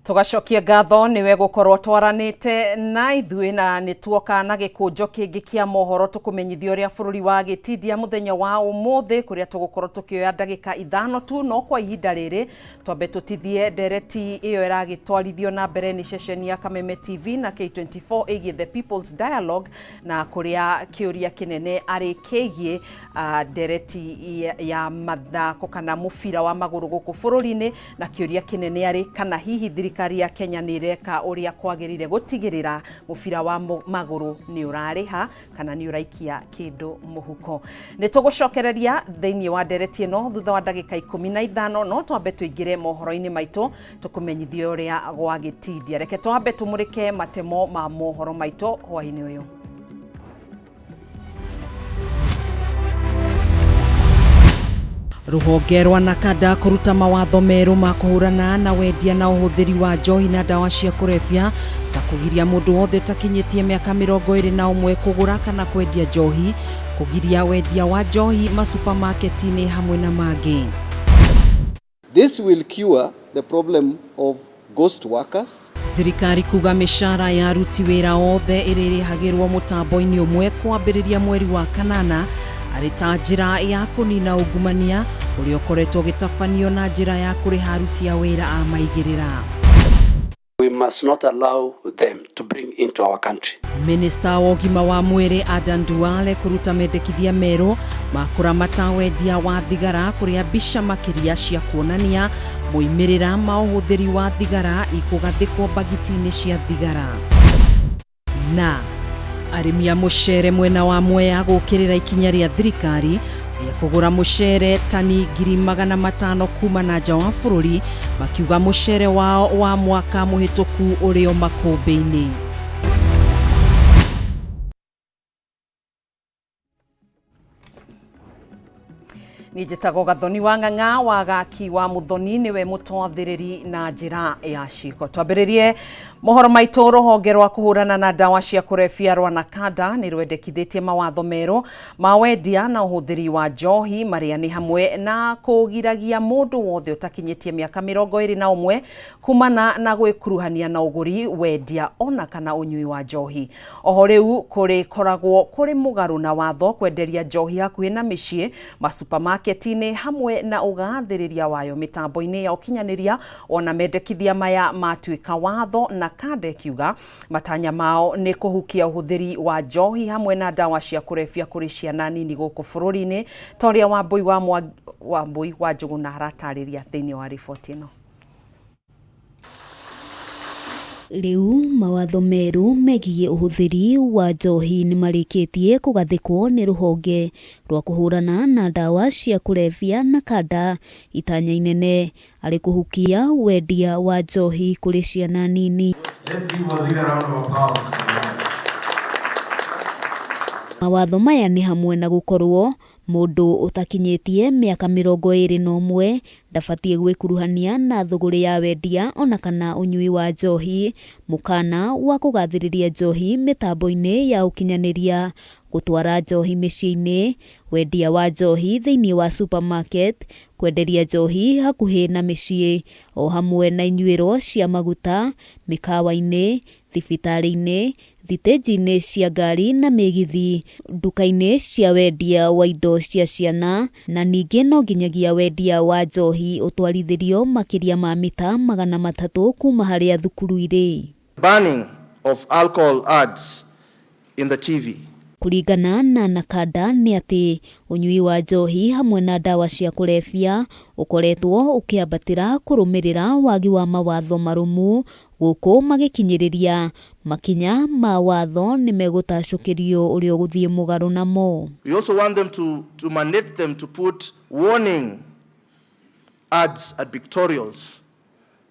Tũgacokia ngatho nĩwe gũkorwo twaranĩte na ithuĩ, na nĩ tuoka na gĩkũnjo kĩngĩ kĩa mohoro tũkũmenyithia ũrĩa bũrũri wa gĩtindia mũthenya wa ũmũthĩ, kũrĩa tũgũkorwo tũkĩoya ndagĩka 5 tu. No kwa ihinda rĩrĩ twambe tũtithie ndereti ĩyo ĩragĩtwarithio na mbere nĩ ceceni ya Kameme TV na K24 ĩgiĩ The People's Dialogue, na kũrĩa kĩũria kĩnene arĩ kĩgiĩ ndereti ya mathako kana mũbira wa magũrũ gũkũ bũrũri-inĩ, na kĩũria kĩnene arĩ kana hihi thirikari ya Kenya nĩ ĩreka ũrĩa kwagĩrĩire gũtigĩrĩra mũbira wa magũrũ nĩ ũrarĩha kana nĩ ũraikia kĩndũ mũhuko. Nĩ tũgũcokereria thĩinĩ wa ndereti ĩno thutha wa ndagĩka 15, no twambe tũingĩre mohoro-inĩ maitũ tũkũmenyithie ũrĩa gwagĩtindia. Reke twambe tũmũrĩke matemo ma mohoro maitũ hwaĩ-inĩ ũyũ. Rũhonge rwa Nakada kũruta mawatho merũ ma kũhũrana na wendia na ũhũthĩri wa njohi na ndawa cia kũrebia, ta kũgiria mũndũ wothe ũtakinyĩtie mĩaka 21 kũgũra kana kwendia njohi, kũgiria wendia wa njohi masupamaketi-inĩ hamwe na mangĩ. This will cure the problem of ghost workers. Thirikari kuga mĩcara ya aruti wĩra othe ĩrĩrĩhagĩrwo mũtambo-inĩ ũmwe kwambĩrĩria mweri wa kanana, arĩ ta njĩra ya kũnina ungumania ũrĩa ũkoretwo ũgĩtabanio na njĩra ya kũrĩha aruti a wĩra a maigĩrĩra. We must not allow them to bring into our country. Minista wa ũgima wa mwĩrĩ Adan Duale kũruta mendekithia merũ ma kũramata wendia wa thigara, kũrĩa mbica makĩria cia kuonania moimĩrĩra ma ũhũthĩri wa thigara ikũgathĩkwo mbagiti-inĩ cia thigara. Na arĩmi a mũcere mwena wa Mwea gũkĩrĩra ikinya rĩa thirikari rĩa kũgũra mũcere tani 500,000 kuma na nja wa bũrũri, makiuga mũcere wao wa mwaka mũhĩtũku ũrĩ o makũmbĩ-inĩ. Niĩ njĩtagwo Gathoni wa Ng'ang'a wa Gaki wa Mũthoni, nĩwe mũtwathĩrĩri na njĩra ya ciko. Twambĩrĩrie mohoro maitũ. Rũhonge rwa kũhũrana na ndawa cia kũrebia rwa Nakada nĩ rwendekithĩtie mawatho merũ ma wendia na ũhũthĩri wa njohi, marĩa nĩ hamwe na kũgiragia mũndũ wothe ũtakinyĩtie mĩaka 21 kumana na gwĩkuruhania na ũgũri, wendia ona kana ũnyui wa njohi. Oho rĩu kũrĩkoragwo kũrĩ mũgarũ na watho kwenderia njohi hakuhĩ na mĩciĩ, masupamaketi-inĩ hamwe na ũgathĩrĩria wayo mĩtambo-inĩ ya ũkinyanĩria. Ona mendekithia maya matuĩka watho, na kanda ĩkiuga matanya mao nĩ kũhukia ũhũthĩri wa njohi hamwe na ndawa cia kũrebia kũrĩ ciana nini gũkũ bũrũri-inĩ, ta ũrĩa Wambui wa Njũgũna aratarĩria thĩinĩ wa riboti ĩno. Rĩu mawatho merũ megiĩ ũhũthĩri wa njohi nĩ marĩkĩtie kũgathĩkwo nĩ rũhonge rwa kũhũrana na ndawa cia kũrebia na kanda, itanya inene arĩ kũhukia wendia wa njohi kũrĩ ciana nini. Let's give Waziri a round of applause. Mawatho maya nĩ hamwe na gũkorwo mũndũ ũtakinyĩtie mĩaka 21 ndabatiĩ gwĩkuruhania na thũgũrĩ ya wendia ona kana ũnyui wa njohi, mũkana wa kũgathĩrĩria njohi mĩtambo-inĩ ya ũkinyanĩria, gũtwara njohi mĩciĩ-inĩ, wendia wa njohi thĩinĩ wa supermarket, kwenderia njohi hakuhĩ na mĩciĩ, o hamwe na inyuĩro cia maguta, mĩkawa-inĩ, thibitarĩ-inĩ, thitĩnji-inĩ cia ngari na mĩgithi, nduka-inĩ cia wendia wa indo cia ciana, na ningĩ no nginyagia wendia wa njohi ũtwarithĩrio makĩria ma mita 300 kuma harĩa thukuru irĩ. Banning of alcohol ads in the TV. Kũringana na Nakada nĩ atĩ ũnyui wa njohi hamwe na ndawa cia kũrebia ũkoretwo ũkĩambatĩra kũrũmĩrĩra wagi wa mawatho marũmu, gũkũ magĩkinyĩrĩria makinya ma watho nĩ megũtacũkĩrio ũrĩa ũgũthiĩ mũgarũ namo. We also want them to mandate them to put warning ads at pictorials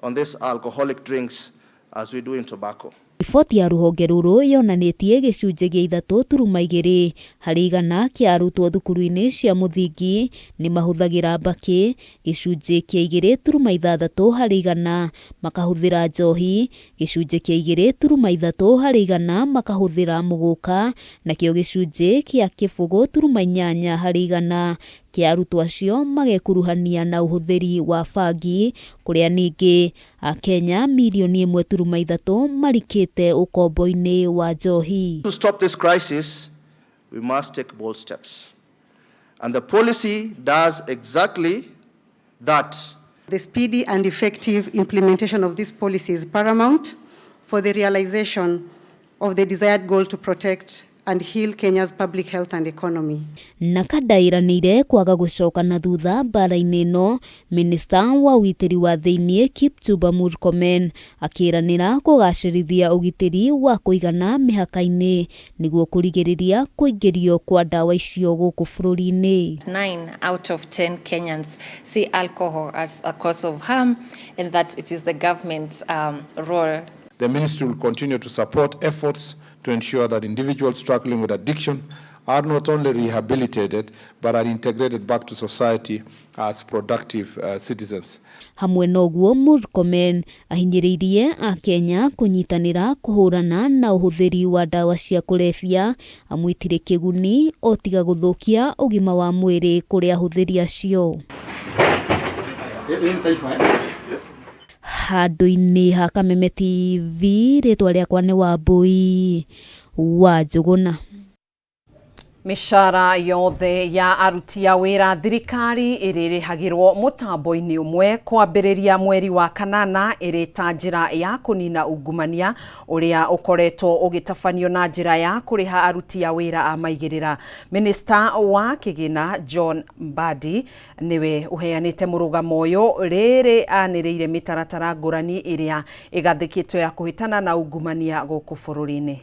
on these alcoholic drinks as we do in tobacco. Riboti ya rũhonge rũrũ yonanĩtie gĩcunjĩ gĩa 3.2% kĩa arutwo thukuru-inĩ cia mũthingi nĩ mahũthagĩra mbakĩ, gĩcunjĩ kĩa 2.6% makahũthĩra njohi, gĩcunjĩ kĩa 2.3% makahũthĩra mũgũka, nakĩo gĩcunjĩ kĩa 0.8% kĩa arutwo acio magekuruhania na ũhũthĩri wa bangi, kũrĩa ningĩ Akenya mirioni 1.3 marikĩte ũkombo-inĩ wa njohi. To stop this crisis, we must take bold steps. And the policy does exactly that. The speedy and effective implementation of this policy is paramount for the realization of the desired goal to protect and heal Kenya's public health and economy. Na kanda ĩranĩire kwaga gũcoka na thutha mbara-inĩ ĩno, minista wa ũgitĩri wa thĩinĩ Kipchumba Murkomen akĩranĩra kũgacĩrithia ũgitĩri wa kũigana mĩhaka-inĩ nĩguo kũrigĩrĩria kũingĩrio kwa ndawa icio gũkũ bũrũri-inĩ. 9 out of 10 Kenyans see alcohol as a cause of harm, and that it is the government's role. The ministry will continue to support efforts to ensure that individuals struggling with addiction are not only rehabilitated but are integrated back to society as productive citizens. Hamwe na ũguo, Murkomen ahinyĩrĩirie Akenya kũnyitanĩra kũhũrana na ũhũthĩri wa ndawa cia kũrebia, amu itirĩ kĩguni o tiga gũthũkia ũgima wa mwĩrĩ kũrĩ ahũthĩri acio. Handũ-inĩ ha Kameme TV, rĩtwa rĩakwa nĩ Wambui wa Njũgũna. Mĩcara yothe ya aruti a wĩra thirikari ĩrĩrĩhagĩrwo mũtambo-inĩ ũmwe kwambĩrĩria mweri wa kanana, ĩrĩ ta njĩra ya kũnina ungumania ũrĩa ũkoretwo ũgĩtabanio na njĩra ya kũrĩha aruti a wĩra a maigĩrĩra. Minista wa kĩgĩna John Mbadi nĩwe ũheanĩte mũrũgamo ũyũ rĩrĩ anĩrĩire mĩtaratara ngũrani ĩrĩa ĩgathĩkĩtwo ya kũhĩtana na ungumania gũkũ bũrũri-inĩ.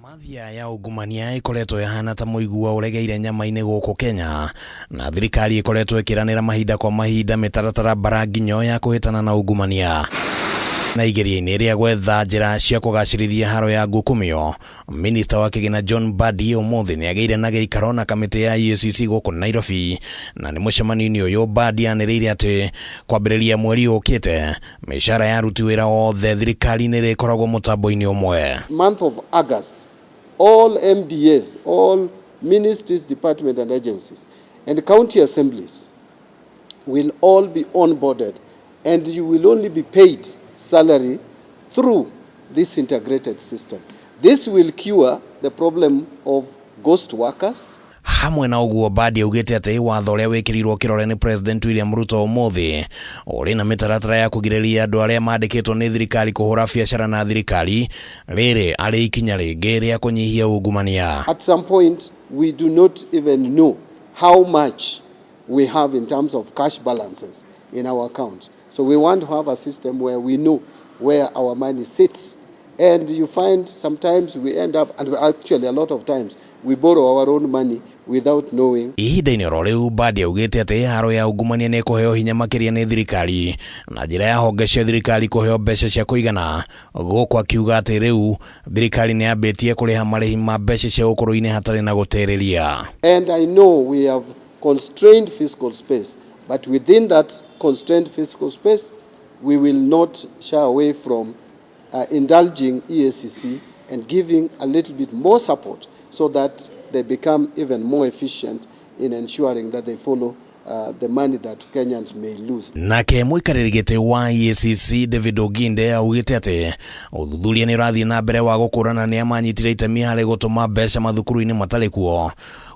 Mathia ya ungumania ĩkoretwo ĩhana ta mũigua ũregeire nyama-inĩ gũkũ Kenya, na thirikari ĩkoretwo ĩkĩranĩra mahinda kwa mahinda mĩtaratara mbara nginyo ya kũhĩtana na ungumania. Na igeria-inĩ rĩa gwetha njĩra cia kũgacĩrithia haro ya ngukumio, minista wa kĩgĩna John Mbadi ũmũthĩ nĩ agĩire na gĩikaro na kamĩtĩ ya EACC gũkũ Nairobi, na nĩ mũcemanio-inĩ ũyũ Mbadi anĩrĩire atĩ kwambĩrĩria mweri ũkĩte mĩcara ya aruti wĩra othe thirikari-inĩ ĩrĩkoragwo mũtambo-inĩ ũmwe. Month of August, all MDAs, all ministries, departments and agencies, and county assemblies will all be onboarded, and you will only be paid salary through this integrated system. This will cure the problem of ghost workers. Hamwe na ũguo, Mbadi augĩte atĩ watho ũrĩa wĩkĩrirwo kĩrore nĩ President William Ruto ũmũthĩ ũrĩ na mĩtaratara ya kũgirĩrĩria andũ arĩa mandĩkĩtwo nĩ thirikari kũhũra biacara na thirikari, rĩrĩ arĩ ikinya rĩngĩ rĩa kũnyihia ungumania. At some point, we do not even know how much we have in terms of cash balances in our accounts. So we want to have a system where we know where our money sits. And you find sometimes we end up, and actually a lot of times, we borrow our own money without knowing. Ihinda-inĩ oro rĩu, Mbadi augĩte atĩ haro ya ungumania nĩ ĩkũheo hinya makĩria nĩ thirikari na njĩra ya honge cia thirikari kũheo mbeca cia kũigana, gũkũ akiuga atĩ rĩu thirikari nĩ yambĩtie kũrĩha marĩhi ma mbeca cia ũkũrũ-inĩ hatarĩ na gũtĩrĩria. And I know we have constrained fiscal space, but within that constrained fiscal space, we will not shy away from indulging EACC and giving a little bit more support so that they become even more efficient in ensuring that they follow the money that Kenyans may lose. Nake mũikarĩri gĩtĩ wa EACC David Oginde augĩte atĩ ũthuthuria nĩ ũrathiĩ na mbere wa gũkũrana nĩa manyitire itemi harĩ gũtũma mbeca mathukuru-inĩ matarĩ kuo,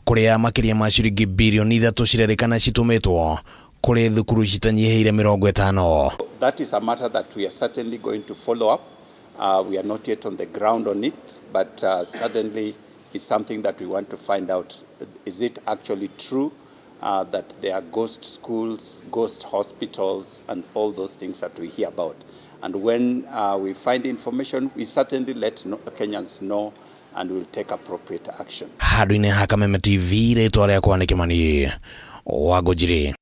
kũrĩa makĩria ma ciringi birioni 3 cirerĩkana citũmĩtwo kũrĩ thukuru citanyihĩire 50. That is a matter that we are certainly going to follow up. We are not yet on the ground on it, but certainly it's something that we want to find out. Is it actually true that there are ghost schools, ghost hospitals, and all those things that we hear about? And when we find information, we certainly let Kenyans know and we'll take appropriate action. Handũ-inĩ ha Kameme TV, rĩtwa rĩakwa nĩ Kĩmani wa Ngũnjiri.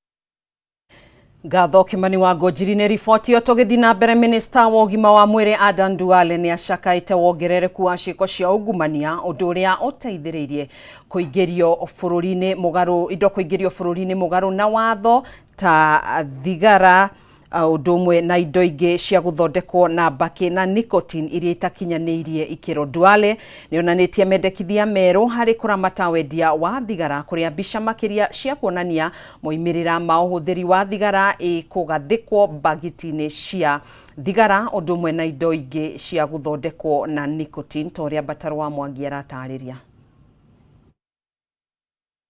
Ngatho Kimani wa Ngũnjiri nĩ riboti ĩyo. Tũgĩthiĩ na mbere, minista wa ũgima wa mwĩrĩ Adan Duale nĩ acakaĩte wongerereku wa ciĩko cia ungumania, ũndũ ũrĩa ũteithĩrĩirie kũingĩrio bũrũri-inĩ mũgarũ indo kũingĩrio bũrũri-inĩ mũgarũ na watho ta thigara, ũndũ ũmwe na indo ingĩ cia gũthondekwo na mbakĩ na nicotine iria itakinyanĩirie ikĩro. Duale nĩ onanĩtie mendekithia merũ harĩ kũramata wendia wa thigara, kũrĩa mbica makĩria cia kuonania moimĩrĩra ma ũhũthĩri wa thigara ĩkũgathĩkwo mbagiti-inĩ cia thigara, ũndũ ũmwe na indo ingĩ cia gũthondekwo na nicotine, ta ũrĩa Mbataro wa Mwangi aratarĩria.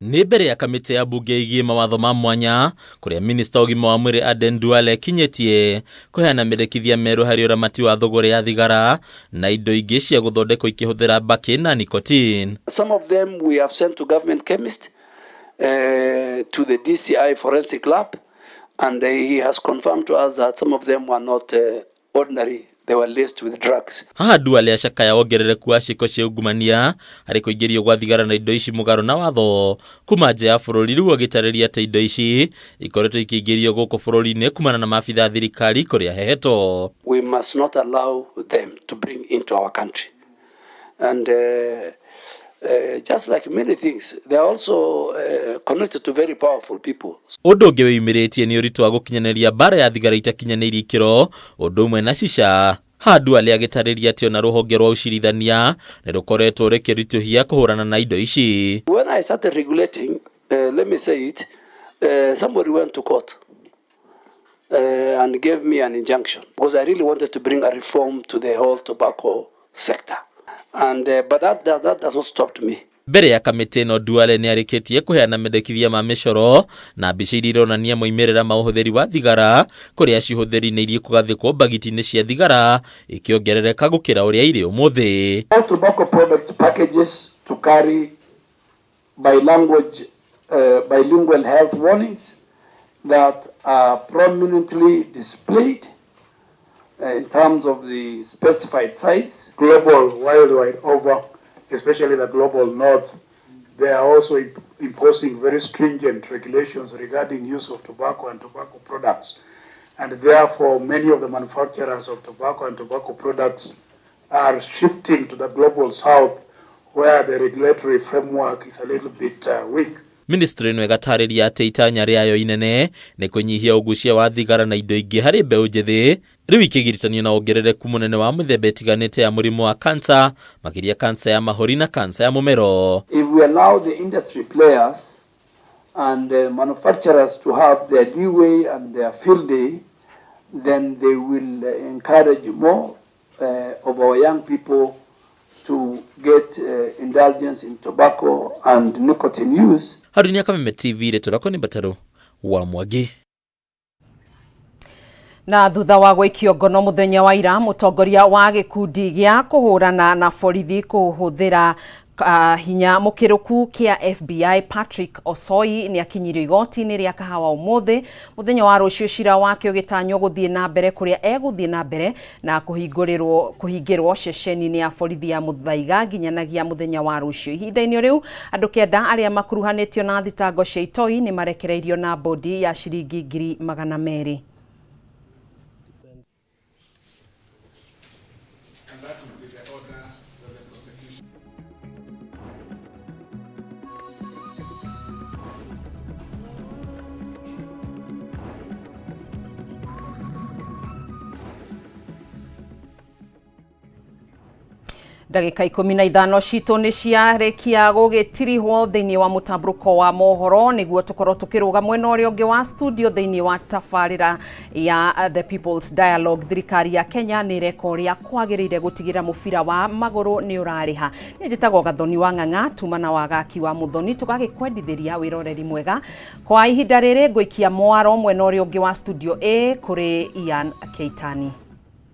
Nĩ mbere ya kamĩtĩ ya mbunge ĩgiĩ mawatho ma mwanya kũrĩa minista ũgima wa mwĩrĩ Aden Duale akinyĩtie kũheana mendekithia merũ harĩ ũramati wa thũgũrĩ ya thigara na indo ingĩ cia gũthondekwo ikĩhũthĩra mbakĩ na nicotine. Some of them we have sent to government chemist, to the DCI forensic lab, and he has confirmed to us that some of them were not ordinary, they were laced with drugs. Haha Duale acakaya wongerereku wa ciĩko cia ungumania harĩ kũingĩrio gwa thigara na indo ici mũgarũ na watho kuma nja ya bũrũri, rĩu agĩtarĩria atĩ indo ici ikoretwo ikĩingĩrio gũkũ bũrũri-inĩ kumana na maabitha a thirikari kũrĩa hehetwo. We must not allow them to bring into our country. And just like many things, they are also connected to very powerful people. Ũndũ ũngĩ wĩyumĩrĩtie nĩ ũritũ wa gũkinyanĩria mbara ya thigara itakinyanĩirie ikĩro, ũndũ ũmwe na shisha. Haha Duale agĩtarĩria atĩ ona rũhonge rwa ũcirithania nĩ rũkoretwo rũkĩritũhia kũhũrana na indo ici. When I started regulating, let me say it, somebody went to court and gave me an injunction because I really wanted to bring a reform to the whole tobacco sector. And but that does not stop me. Mbere ya kamĩtĩ ĩno, Duale nĩ arĩkĩtie kũheana mendekithia ma mĩcoro na mbica iria ironania moimĩrĩra ma ũhũthĩri wa thigara, kũrĩa cihũthĩri nĩ iria kũgathĩkwo mbagiti-inĩ cia thigara ikĩongerereka gũkĩra ũrĩa irĩ ũmũthĩ. All tobacco products packages to carry bilingual health warnings that are prominently displayed in terms of the specified size. Global, worldwide over, especially the global north, they are also imposing very stringent regulations regarding use of tobacco and tobacco products. And therefore, many of the manufacturers of tobacco and tobacco products are shifting to the global south, where the regulatory framework is a little bit weak. Ministry ĩno ĩgatarĩria atĩ itanya rĩayo inene nĩ kũnyihia ũgucia wa thigara na indo ingĩ harĩ mbeũ njĩthĩ, rĩu ikĩgiritanio na wongerereku mũnene wa mĩthemba ĩtiganĩte ya mũrimũ wa kansa, makĩria kansa ya mahũri na kansa ya mũmero. If we allow the industry players and manufacturers to have their leeway and their field day, then they will encourage more of our young people to get indulgence in tobacco and nicotine use. Haruni Kameme TV, rĩtwa rĩakwa nĩ Mbataro wa Mwangi. Na thutha wa gũikio ngono mũthenya wa ira, mũtongoria wa gĩkundi gĩa kũhũrana na borithi kũhũthĩra hinya mũkĩrũku kĩa FBI Patrick Osoi nĩ akinyirio igoti-inĩ rĩa Kahawa ũmũthĩ. Mũthenya wa rũciũ cira wake ũgĩtanywo gũthiĩ na mbere, kũrĩa egũthiĩ na mbere na kũhingĩrwo ceceni-inĩ ya borithi ya Muthaiga nginyanagia mũthenya wa rũciũ. Ihinda-inĩ rĩu, andũ 9 arĩa makuruhanĩtio na thitango cia itoi nĩ marekereirio na bodi ya ciringi 200,000. Ndagĩka 15 citũ nĩ ciarĩkia gũgĩtirihwo thĩinĩ wa mũtambũrũko wa mohoro, nĩguo tũkorwo tũkĩrũga mwena ũrĩa ũngĩ wa studio thĩinĩ wa tabarĩra ya The People's Dialogue. Thirikari ya Kenya nĩ ĩreka ũrĩa kwagĩrĩire gũtigĩrĩra mũbira wa magũrũ nĩ ũrarĩha. Nĩ njĩtagwo Gathoni wa Ng'ang'a, tuma na wagaki wa Mũthoni, tũgagĩkwendithĩria wĩroreri mwega. Kwa ihinda rĩrĩ ngũikia mwaro mwena ũrĩa ũngĩ wa studio A kũrĩ Ian Keitani.